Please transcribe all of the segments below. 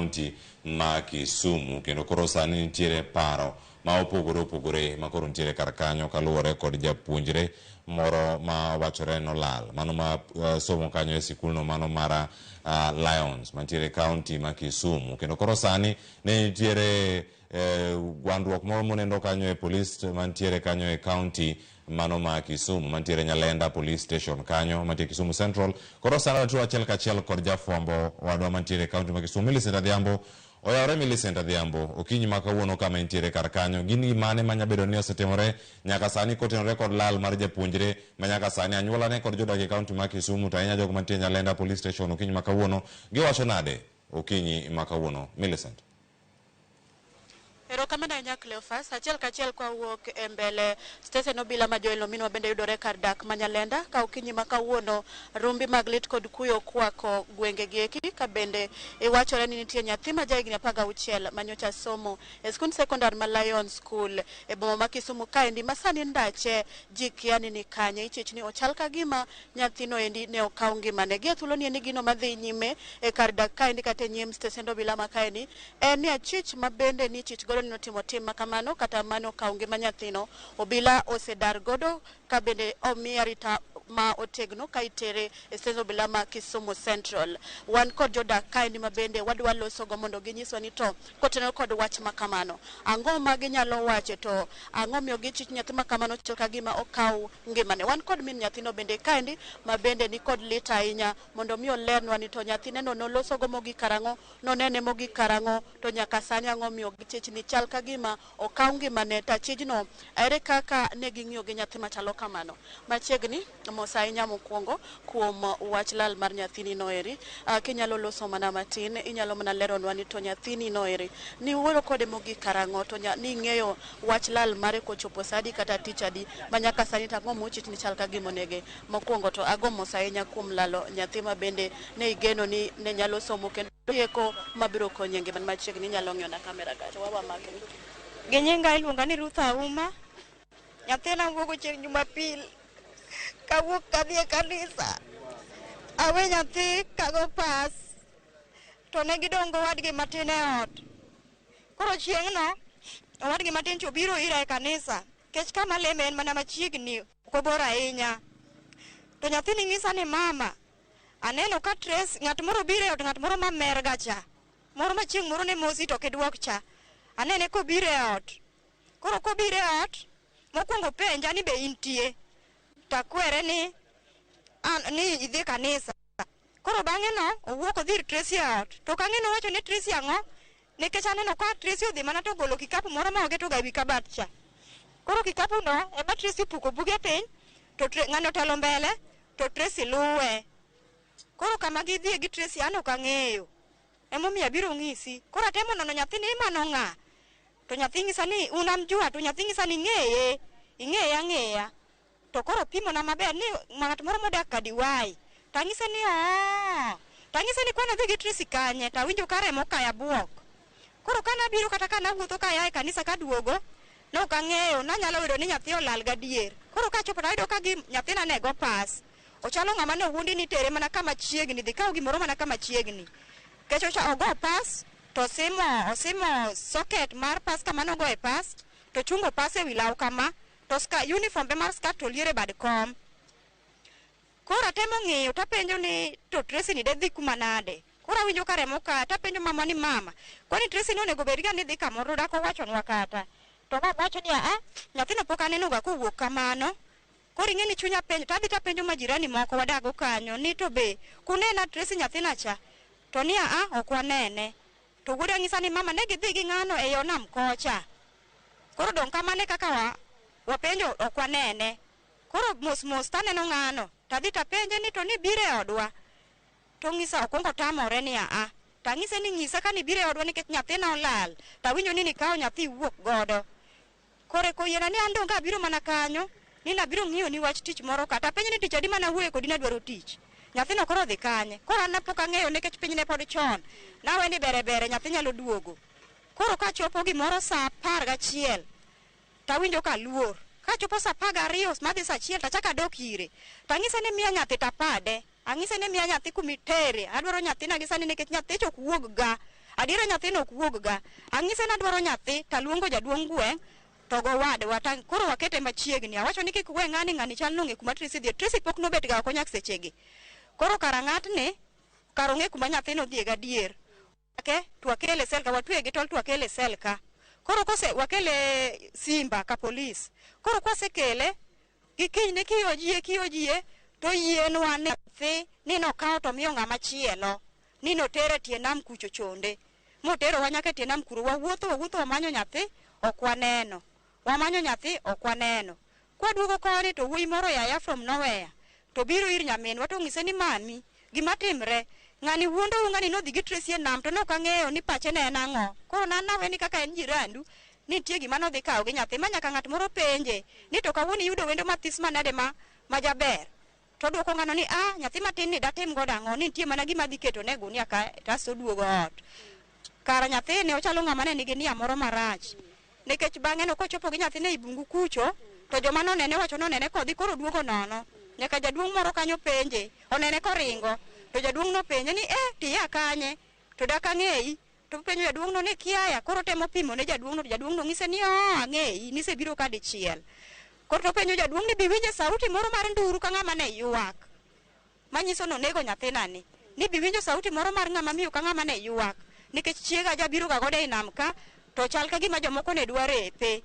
kaunti ma Kisumu. Kendo koro sani nitiere paro ma opogore opogore ma koro nitiere kar kanyo kaluwore kod japuonjre moro ma wachore nolal mano ma somo kanyo e sikulno mano mar Lions mantiere e kaunti ma Kisumu. Kendo koro sani ne nitiere gwandruok moro monendo kanyo e polis mantiere kanyo e kaunti mano ma Kisumu mantiere Nyalenda Police Station kanyo mantiere Kisumu Central. Koro sani watuo achiel kachiel kod jafwambo wadwa mantiere e kaunti ma Kisumu, Millicent Adhiambo. Oyawore Millicent Adhiambo, okinyi ma kawuono kama intiere kar kanyo, gin gimane manya bedo ni osetimore nyaka sani kotenore kod lal mar japuonjre ma nyaka sani anyuolane kod jodak e kaunti ma Kisumu to ahinya jogo mantie Nyalenda Police Station okinyi ma kawuono giwacho nade okinyi ma kawuono, Millicent? Erokamano ahinya Cleophas. Achiel kachiel kwawuok e mbele stesen obila ma Joel Ominwa bende yudore kar dak ma Nyalenda ka okinyi ma kawuono rumbi mag lit kod kuyo kwako gwenge gieki ka bende iwachore ni nitie nyathi ma jahigni 16 manyocha somo e skund sekondar ma Lion School e boma ma Kisumu kaendi ma sani ndache ji kia ni ni kanye. Ichich ni ochal ka gima nyathino endi ne okaw ngimane. Gi e thuolo ni endi gino madhi nyime e kar dak kaendi kata e nyim stesend obila ma kaendi en ni achich ma bende ni ichich godo ni notimo tim ma kamano kata mane okawo ngima nyathino obila osedar godo ka bende omi arita ma otegno ka itere e stesend obila ma Kisumu Central. Wan kod jodak kaendi ma bende wadwa losogo mondo ginyiswa ni to kotenore kod wach ma kamano ang'o ma ginyalo wacho to ang'o miyo gichich nyathi ma kamano chal ka gima okaw ngimane. Wan kod min nyathino bende kaendi ma bende ni kod lit ahinya mondo mi olernwa ni to nyathineno nolosogo mogik karang'o, nonene mogik karang'o, to nyaka sani ang'o miyo gichich ni chal ka gima okaw ngimane to achijno ere kaka ne ging'iyo gi nyathi machalo kamano. Machiegni mos ahinya mokwongo kuom wach lal mar nyathini noeri. Kinyalo loso mana matin, inyalo mana leronwa ni to nyathini noeri niwuoyo kode mogik karang'o to ning'eyo wach lal mare kochopo sa adi kata tich adi ma nyaka sani to ang'o mochich ni chal ka gima onege. Mokwongo to ago mos ahinya kuom lalo nyathi ma bende ne igeno ni ne nyalo somo kendo rieko mabiro konyo e ngimane machiegni. Inyalo ng'iyo na kamera kacha wawa makni. Gi nyinga iluonga ni Ruth Auma. Nyathina wuok chieng' Jumapil. Kawuok kadhi e kanisa. Awe nyathi kago pas. To ne gidong' gowadgi matin e ot. Koro chieng'no, owadgi matin cha obiro ira e kanisa. Nikech kama aleme en mana machiegni, ok obor ahinya. To nyathini nyisa ni mama, aneno ka Tracy, ng'at moro obiro e ot, ng'at moro mamer ga cha. Moro ma chieng' moro ne mosi to ok iduok cha. Anene kobiro e ot. Koro kobiro e ot, mokwongo penja ni be intie. Takwere ni an ni idhi kanisa. Koro bang'e no owuok odhi ir Tracy e ot. To ok ang'e nowacho ne Tracy ang'o, nikech aneno ka Tracy odhi mana to ogolo kikapu moro ma ogeto ga ewi kabat cha. Koro kikapu no ema Tracy opuko buge piny, to ng'ano otelo mbele, to Tracy luwe. Koro kama gidhiye gi Tracy an ok ang'eyo. Emomiyo abiro ng'isi. Koro atemo nono nyathi ni mano ng'a. To nyathi ng'isa ni unamjua, to nyathi ng'isa ni ing'eye, ing'eye ang'eya. To koro pimona maber ni ng'at moro modak Kadiwai. Tang'ise ni oo. Tang'ise ni kwani odhi gi Tracy kanye, tawinjo ka remo kaya buok. Koro ka nabiro kata ka nawuotho ka aya e kanisa kaduogo, nok ang'eyo, nanyalo yudo ni nyathi olal gadier. Koro kachopo tayudo ka gi nyathina ne go pas. Ochalo ng'ama ne owuondi ni tere mana kama chiegni, dhi kaw gimoro mana kama chiegni. Nikech ocha ogo pas, to osimo socket mar pas kama nogoye pas, to chungo pas ewi law kama, to uniform be mar skirt to oliero e bad kom. Koro atemo ng'iyo tapenjo ni to Tracy ni de dhi kuma nade. Koro awinjo ka remo kaya tapenjo mama ni mama, kwani Tracy ni onego bed ga ni dhi kamoro dak owachonwa kata. To baba wacho ni aa, nyathino pok aneno ga kowuok kamano. Koro ing'e ni chunya penjo, tadhi tapenjo majirani moko wadago kanyo ni to be kunena Tracy nyathina cha, to ni aa ok wanene. To wuoda nyisa ni mama ne gidhi gi ng'ano e yo nam kocha. Koro dong' kamano e kaka wapenjo ok wanene. Koro mos mos taneno ng'ano, tadhi tapenje ni to ni biro e odwa. To ng'isa okwongo tamore ni aa. Tang'ise ni ng'isa ka ni biro e odwa nikech nyathina olal. Tawinjo ni nikawo nyathi iwuok godo. Koro eko oyiena ni an dong' abiro mana kanyo, ni nabiro ng'iyo ni wach tich moro ka. Tapenje ni tich adi mana wuoye kodi nadwaro tich. Nyathino koro odhi kanye? Koro an pok ang'eyo nikech piny ne pod chon. Nawe ni bere bere nyathi nyalo duogo. Koro kachopo gimoro saa 11, tawinjo ka luor. Kachopo saa 12 madhi saa 1 tachako adok ire. Tang'ise ni miya nyathi tapade. Ang'ise ni miya nyathi kumitere. Adwaro nyathina gi sani nikech nyathicha ok wuog ga. Adiera nyathino ok wuog ga. Ang'ise nadwaro nyathi taluongo jaduong' gweng' to gowadwa ta koro wakete machiegni. Awacho ni kik we ng'ani ng'ani chal nong'e kuma Tracy dhiye. Tracy pok nobet ga oko nyaka sechegi. Koro kara ng'atni kar ong'e kuma nyathino odhiye gadier. Ke to wakele sel ka watweye gi tol to wakele sel ka. Koro kose wakele Simba ka polis. Koro kwasekele gi kinyne kiyojie to yienwa ni nyathi ni nokawo to miyo ng'ama chielo. Ni notere tie nam kucho chonde. Moterowa nyaka e tie nam kuro wawuotho wamanyo nyathi ok waneno. Wamanyo nyathi ok waneno. Kwaduogo koni to wuoyi moro yaya from nowhere to biro ir nyaminwa to ng'ise ni mami gima timre ng'ani wuondou ng'ani nodhi gi Tracy e nam to nok ang'eyo ni pache ne en ang'o. Koro nan nawe ni kaka en jirandu nitie gima nodhi kawo gi nyathi ma nyaka ng'at moro penje ni to kawuono iyudo wendo mathis manade ma jaber. To duoko ng'ano ni ah nyathi matin ni datim godo ang'o ni nitie mana gima dhi keto ne gunia ka kasto oduogo ot. Kara nyathini ochalo ng'ama ne nigi nia moro marach. Nikech bang'e no kochopo gi nyathine ei bungu kucho to joma nonene wacho nonene kodhi koro duogo nono. Nyaka jaduong' moro kanyo penje onene koringo to jaduong' nopenje ni tiya kanye to dak ang'eyi. To penjo jaduong' no ni kiaya koro temo pimo ne jaduong' no to jaduong' no ng'ise ni oo ang'eyi nisebiro ka dichiel. Koro to penjo jaduong' ni biwinje sauti moro mar nduru ka ng'ama ne ywak. Manyiso nonego nyathina ni. Ni biwinjo sauti moro mar ng'ama miyo ka ng'ama ne ywak. Nikech chiega jabiro ga godo ei nam ka to chal ka gima jomoko ne dwa repe.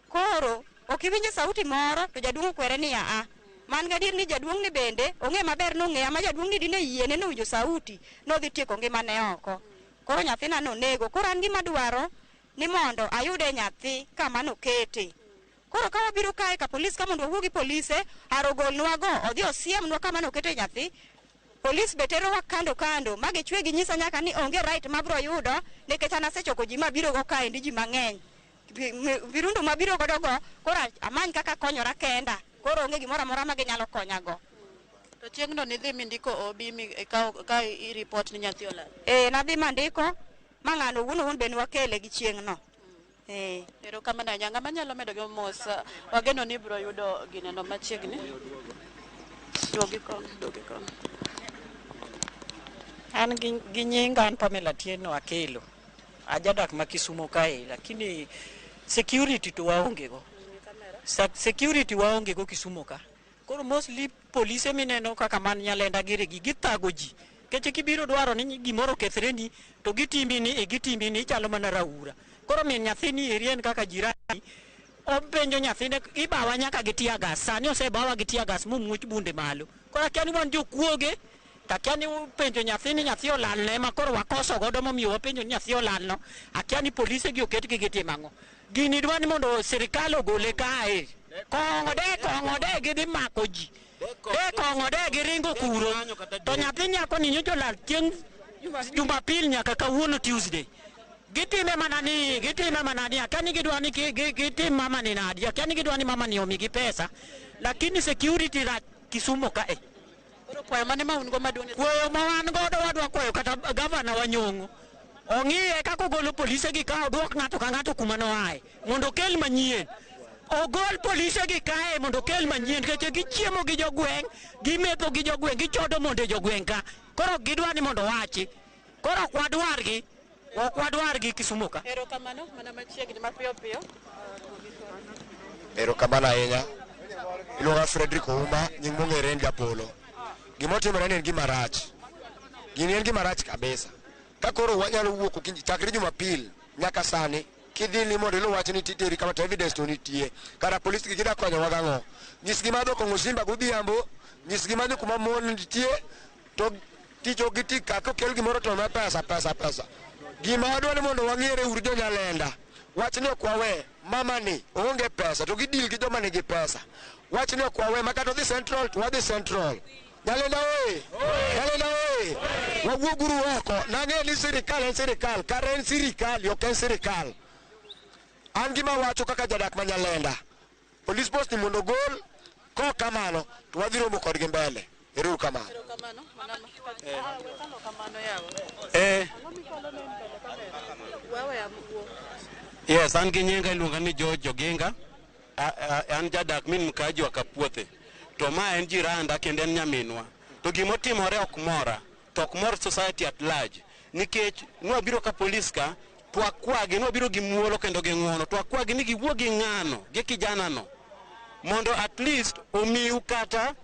Koro ok iwinjo sauti moro to jaduong' okwere ni aa. Man gadier ni jaduong' ni bende ong'e maber nong'eya ma jaduong' ni dine yiene nowinjo sauti nodhi tieko ngimane oko. Koro nyathina nonego. Koro an gima dwaro ni mondo ayude nyathi kama nokete. Koro ka wabiro kae ka polis ka mondo wawuo gi polise arogolnwa go odhi osiemnwa kama nokete nyathi. Polis be terowa kando kando ma gichwe ginyisa nyaka ni onge right mabro yudo nikech an asechoko ji mabiro go kaendi ji mang'eny. Virundo mabiro godo go koro amany kaka konyora kenda. Koro onge gimoro amora ma ginyalo konyago. To chieng'no nidhi mindiko obi mi ikawo ka i report ni nyathi olal. Nadhi mandiko ma ng'ano wuon owuon be nwakele gi chieng'no. Erokamano ahinya. Ng'ama nyalo medo gi mos wageno ni ibiro yudo gineno machiegni. Duogi koni, duogi koni. An gi nyinga an Pamela Tieno Akelo. Ajadak ma Kisumo kae, lakini security to waonge go. Security waonge go Kisumo ka. Koro mostly polise mineno kaka man Nyalenda giri gi githago ji. Keche kibiro dwaro ni gimoro okethreni to gitimi ni gitimi ni ichalo mana raura. Koro min nyathini eri en kaka jirani openjo nyathine ibawa nyaka gi tear gas. Sani osebawa gi tear gas momuoch bunde malo. Koro akia ni wan jokuoge takia ni penjo nyathini nyathi olalne ma koro wakoso godo momiyo wapenjo ni nyathi olalno. Akia ni polise gi oketgi gitimo ang'o. Gini dwa ni mondo sirikal ogole kae. Kong'o de gidhi mako ji. De kong'o de giringo kuro. To nyathi nyako ni nyocha olal chieng' Jumapil nyaka kawuono Tuesday. Gitime mana ni akia ni gidwa ni gitim mama ni nadi. Akia ni gidwa ni mama ni omigi pesa. Lakini security rach Kisumo kae. Koro kwayo mane ma un go maduong'? Kwayo ma wan godo wadwa kwayo kata gavana Wanyong'o. Ong'iye kaka ogolo polise gi ka oduok ng'ato ka ng'ato kuma noaye mondo okel manyien. Ogol polise gi kae mondo okel manyien nikech gichiemo gi jogweng', gimetho gi jogweng', gichodo mondo e jogweng' ka. Koro ok gidwa ni mondo owachi. Koro ok wadwargi. Ok wadwargi Kisumo ka. Erokamano mana machiegni mapiyo piyo. Erokamano ahinya. Iluonga Frederick Ouma, nying mong'ere en Japolo. Gimotimore ni en gima rach. Gini en gima rach kabisa. Ka koro wanyalo wuok okinyi chakre Jumapil nyaka sani kidhi ni mondo iluw wach ni titeri kama to evidence to nitie. Kara polis gi gida konyowa gang'o? Nyisgi madho kong'o Simba godhiambo, nyisgi madho kuma mon nitie to tich ok giti kaka okel gimoro to ma pesa pesa pesa. Gima wadwa ni mondo wang'ere uru jo Nyalenda. Wach ni ok wawe mama ni oonge pesa to gidil gi joma nigi pesa. Wach ni ok wawe ma kata odhi Central to wadhi Central. Nyalenda oye! Nyalenda oye! Wawuoguru oko. Nang'e ni sirikal en sirikal, kare en sirikal, ok en sirikal. An gima wacho kaka jadak ma Nyalenda. Police post ni mondo ogol, kok kamano to wadhi romo kodgi mbele. Ero kamano. Erokamano, mana kamano yawa. Yes, an gi nyinga iluonga ni George Oginga. An jadak min mkaji wa Kapuothe. To ma en jiranda kendo en nyaminwa. To gimotimore ok mora. To ok mor society at large. Nikech nwabiro ka polis ka, twakwagi, nwabiro gi muolo kendo gi ng'uono, twakwagi ni giwuo gi ng'ano, gi kijana no. Mondo at least omiu kata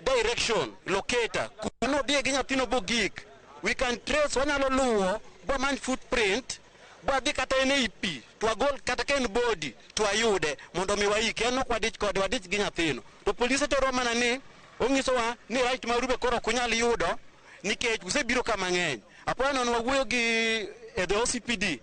direction, locator, kuma nodhiye gi nyathino bogik. We can trace, wanyalo luwo, bwamany footprint, bwadhi kata en ei pi, twagol kata ka en body, twayude, mondo mi waike. En ok wadich kode, wadich gi nyathino. To polise terwa mana ni, onyisowa ni right maru be koro ok unyal yudo, nikech usebiro ka mang'eny. Apoya nono wawuoyo gi e the OCPD,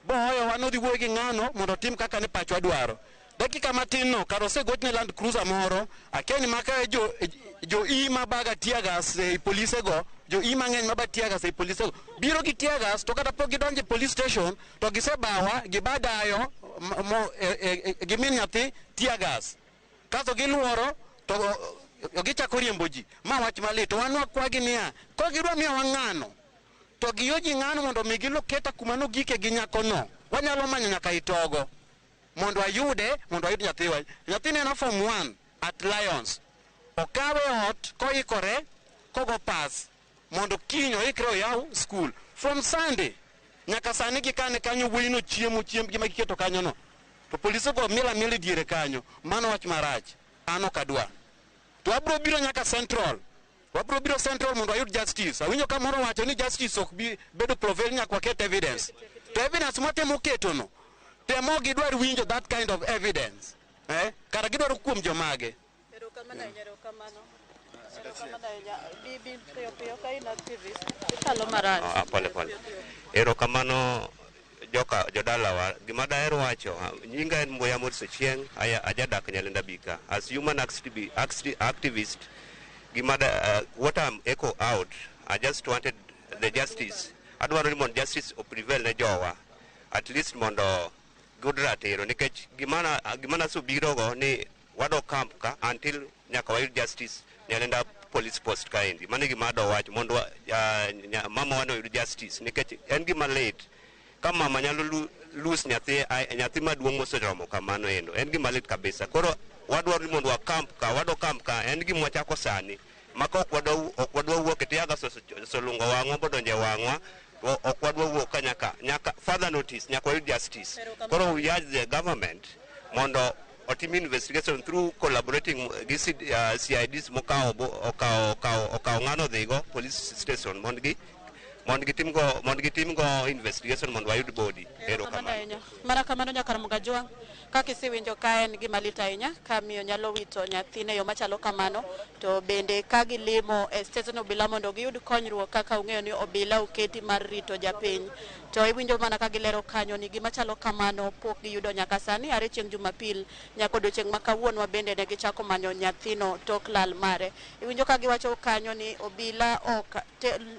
bohoyowa nodhi wuoyo gi ng'ano mondo otim kaka ne pachwa dwaro. Dakika matin no, kar osegochne Land Cruiser moro, akia ni maka jo I mabaga tear gas ei polise go, jo I mang'eny maba tear gas ei polise go, biro gi tear gas to kata pok gidonjo e police station, to gisebawa, gibadayo mo, gi min nyathi tear gas. Kasto giluoro, to gichako riembo ji. Ma wach malit. To wan wakwagi niya, ka gidwa miyowa ng'ano, to giyoji ng'ano mondo mi giloketa kuma nogike gi nyakono. Wanyalo manyo nyaka itogo mondo ayude, mondo ayud nyathiwa. Nyathini en form 1 at Lions. Okawe ot koikore kogo pas mondo kiny oikre oyaw school. From Sunday nyaka sani gikane kanyo, wuoyino chiemo chiembgi ma giketo kanyono. To polise go miel amiela e diere kanyo. Mano wach marach. An ok adwa. To wabiro biro nyaka Central. Wabiro biro Central mondo wayud justice. Awinjo ka moro wacho ni justice ok bi bedo prevail nyaka waket evidence. To evidence mwatemo keto no, temo gidwar winjo that kind of evidence. Kara gidwaro kuom jomage. Erokamano ahinya, erokamano. Erokamano ahinya. Bibi, piyo piyo ka in activist, ikalo marach. Pole pole. Erokamano joka jodalawa. Gima daher wacho, nyinga en Mbuya Morris Ochieng', ajadak Nyalenda Bika. As human activist, gima da, what I'm echo out, I just wanted the justice. Adwaro ni mondo justice oprevail ne jowa. At least mondo giyud ratiro nikech gimana gimana sobirogo ni wadok camp ka until nyaka wayud justice Nyalenda police post kaendi. Mano e gima adwa wacho mondo mama wa oyud justice nikech en gima lit ka mama nyalo lose nyathi, nyathi maduong' moseromo kamano endo en gima lit kabisa. Koro wadwaro ni mondo wa camp ka, wadok camp ka, en gima wachako sani ma ka ok wadwa wuok e teargas oselungo wang'wa bodonjo e wang'wa, to ok wadwa wuok ka nyaka further notice, nyaka wayud justice. Koro we urge the government mondo otim investigation through collaborating gi CIDs mokawo okawo ng'ano dhigo police station mondo gitim go investigation mondo wayud body. Erokamano ahinya. Mana kamano nyakar Mugajwang', kaka isewinjo ka en gima lit ahinya ka miyo nyalo wito nyathine e yo machalo kamano, to bende ka gilimo e stesen obila mondo giyud konyruok kaka ung'eyo ni obila oketi mar rito japiny. To iwinjo mana ka gilero kanyo ni gima chalo kamano pok giyudo nyaka sani are chieng' Jumapil nyaka odiochieng' ma kawuono bende ne gichako manyo nyathino tok lal mare. Iwinjo ka giwacho kanyo ni obila ok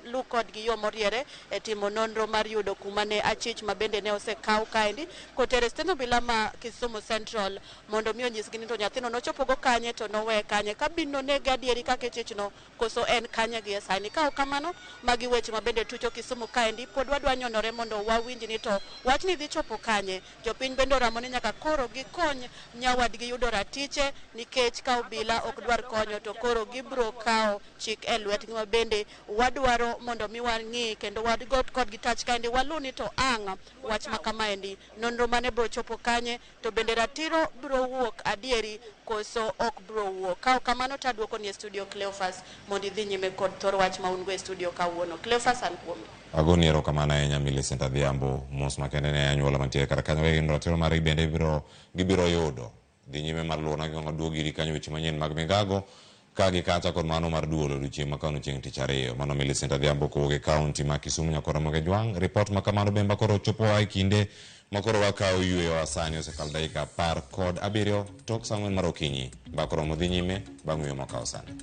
lu kodgi yo moriere e timo nonro mar yudo kuma ne achich ma bende ne osekaw kaendi kotere e stesen obila ma Kisumu Central mondo mi onyisgi ni to nyathino nochopo go kanye to nowe kanye ka bin nonege adieri kaka ichichno koso en kanye gi e sani. Ka ok kamano, magi weche ma bende tucho Kisumu kaendi pod wadwa nyonore mondo wawinj ni to wachni dhi chopo kanye. Jopiny bende oramo ni nyaka koro gikony nyawadgi yudo ratiche nikech ka obila ok dwar konyo to koro gibro kawo chik e lwetgi ma bende wadwaro mondo mi wang'i kendo wagot kodgi tach kaendi walu ni to ang' wach ma kamaendi nonro mane bro chopo kanye to bende ratiro bro wuok adieri koso ok bro wuok. Ka ok kamano to aduoko ni e studio Cleophas mondo idhi nyime kod thor wach ma un go e studio kawuono. Cleophas, an kuomi. Agoni erokamano ahinya Millicent Adhiambo, mos makende ne anyuola mantiere kar kanyo ka gin ratiro margi bende gibiro yudo. Dhi nyime mar luwo nagi waduog iri kanyo weche manyien mag migago ka gi kacha kod mano mar duol odiochieng' ma kawuono chieng' tich ariyo. Mano Millicent Adhiambo kowuok e kaunti ma Kisumu nyakora Mogejwang'. Ripot ma kamano bende koro chopo e kinde ma koro wakawo yweyo sani osekalo dakika 17 tok sa 4 mar okinyi. Mbaka oromo dhi nyime bang' yweyo makawo sani.